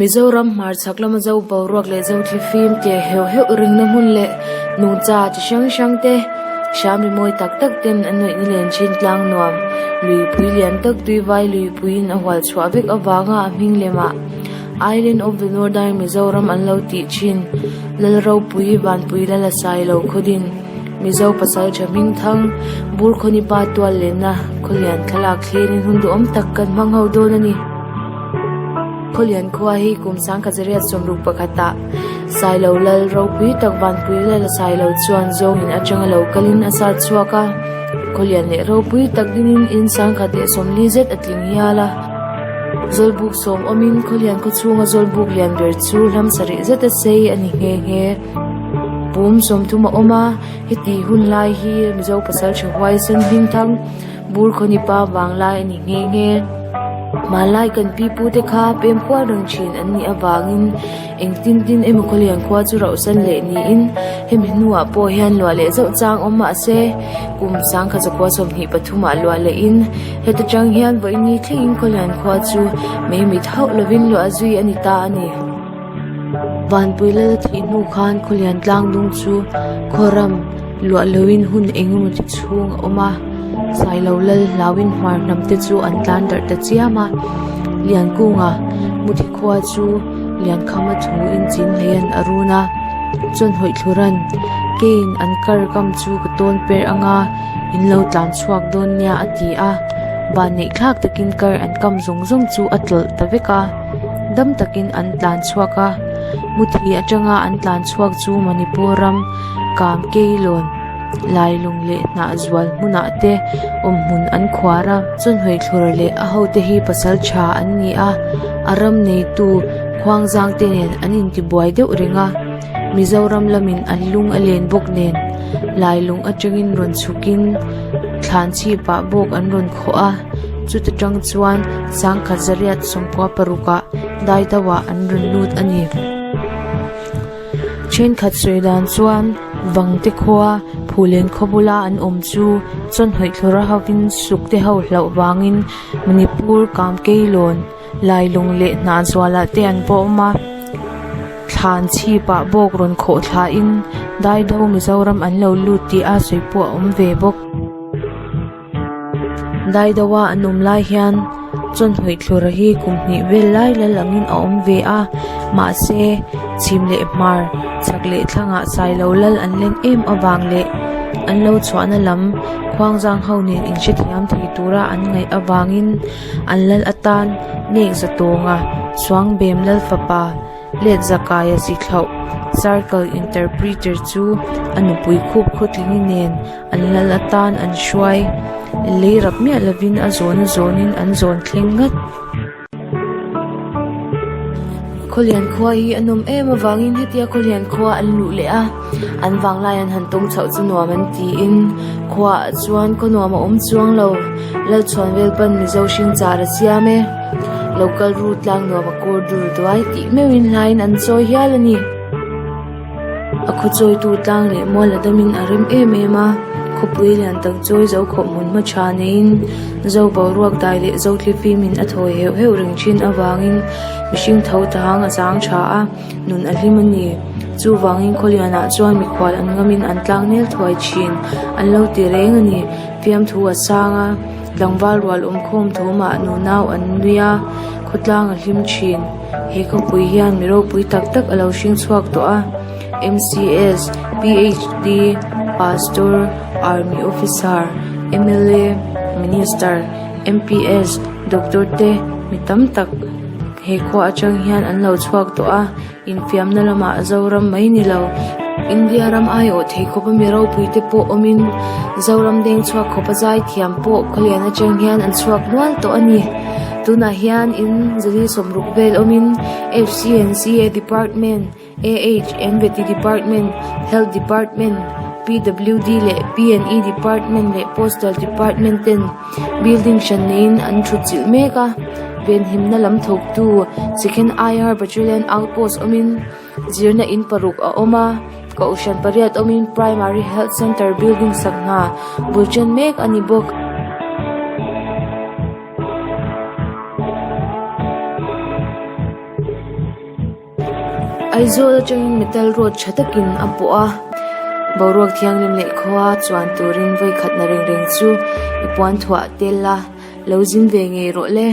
Mizoram hmarchhak lama zo boruak leh zo thlifim tia heuh heuh ringna hmun leh nungcha chi hrang hrang te hram ri mawi tak tak ten an nuih ni len thin tlang nuam luipui lian tak tuivai luipuiin a hual chhuah vek avanga a hming lemah Island of the Northern Mizoram an lo tih thin Lalropui Vanpui Lala Sailo Khawdin Mizo pasal tha hming thang Burkhawnipa tual lenna khawlian thlalak thlirin hun duhawm tak kan hmang ho dawn a ni. Khawlian khua hi kum sangkhat 161 ah Sailo Lal ropui tak Vanpui Lal Sailo chuan zawngin atanga lo kalin a sat chhuak a, Khawlian leh ropui tak dingin in 1040 zet a tling hial a. Zawlbuk sawm awmin Khawlian khaw chhunga zawlbuk lian ber chu hlam sarih zeta sei a ni nghe nghe. Pum 30 a awm a, heti hun lai hi Mizo pasal tha huaisen hmingthang Bur khawnipa vanglai a ni nghe nghe. Hmanlai kan pi pu te kha pem kual reng thin an nih avangin engtin tin emaw khawlian khua chu rauhsan leh niin hemi hnuah pawh hian luah leh zauh chang awm mah se kum 1923 ah luah lehin heta tang hian vawiini thlengin khawlian khua chu meimit hauh lovin luah zui a ni ta a ni. Vanpui lal a thih hnu khan khawlian tlang dung chu khawram luah loin hun eng emaw ti chhung a awm a, Sailo lal hlauin hmar hnam te chu an tlan darh ta chiam a, Liankunga muthi khua chu Liankhama thu in chin hleian a run a, chuan hawihthluran keiin an kar kam chu ka tawn per anga in lo tlan chhuak dawn nia a ti a, vanneih thlak takin kar an kam zawng zawng chu a tlawlh ta vek a. Dam takin an tlan chhuak a, Muthi atanga an tlan chhuak chu Manipur ram Kamkeilawn, Lailung leh Hnahzual hmunah te awmhmun an khuar a. Chawnhawithlawr leh a hote hi pasal tha an ni a, a ram neitu Khuangzang te nen an intibuai deuh reng a, Mizoram lamin an lung a len bawk nen Lailung atangin rawn chhukin thlanchhipah bawk an rawn khawh a. Chuta tang chuan 1986 ah Daidauah an rawn lut a ni. Thenkhat sawi dan chuan Vangte khua Phulen khaw bula an awm chu Chawnhawih thlawra hovin sukte ho hlauh vangin Manipur Kamkeilawn Lailung leh Hnahzualah te an pawh awm a. Thlan chhipah bawk rawn khawh thlain Daidau Mizoram an lo lut tih a sawi pawh a awm ve bawk. Daidawa an awm lai hian chawnhawih thlura hi kum hnih vel lai lal angin a awm ve a, mahse chhim leh hmar chhak leh thlangah sailo lal an len em avang leh an lo chhuahna lam khuangzang ho nen inhrethiam thei tura an ngaih avangin an lal atan nek za tawnga Suangbem lal fapa Let zakaia zi thlauh Circle Interpreter chu a nupui khup khawtlingi nen an lal atan an hruai. Lei rap miah lovin a zawn a zawnin an zawn thleng ngat. Khawlian khua hi a nawm em avangin hetia Khawlian khua an luh leh a, an vanglai an han tawng chhoh chu nuam an tiin khuaah chuan khaw nuam a awm chuang lo. Lalchhuan vel pan Mizo hring char a siam e. Lo kal ru tlang nuam a kur dur duai tih meuhin hlaiin an chawi hial a ni. A khaw chawitu tlang leh mual a damin a rem em em a, khawpui lian tak chawi zo khawp hmun hma tha neiin zo boruak dai leh zo thlifimin a thawi heuh heuh reng thin avangin mihring tho tang a chang tha a, nun a hlim a ni. Chuvangin khawlianah chuan mikhual an ngamin an tlang nel thuai thin an lo ti reng a ni. Fiamthu a sang a, tlangval rual awmkhawm thawmah nunau an nui a, khawtlang a hlim thin. He khawpui hian mi ropui tak tak a lo hring chhuak tawh a, MCS, PhD, Pastor, Army Officer, mla, Minister, MPS, Doctor te mi tam tak he khua atang hian an lo chhuak tawh a, infiamna lamah Zoram mai ni lo, India ram aiawh thei khawpa mi ropui te pawh awmin Zoram deng chhuak khawpa zai thiam pawh khawlian atang hian an chhuak nual tawh a ni. Tunah hian in zali sawmruk vel awmin FCNCA Department, AHMVT Department, Health Department, PWD leh PNE Department leh Postal Department ten building hran neiin an thutchilh mek a. Venhimna lam thawktu Second IR Battalion Outpost awmin zirna in paruk a awm a, kohhran pariat awmin Primary Health Centre building sak hna bul ṭan mek a ni bawk. Aizawl atangin metal road tha takin a pawh a boruak thianghlim leh khua chuan turin vawikhatna reng reng chu i puan thuah tel a lo zin ve ngei rawh le.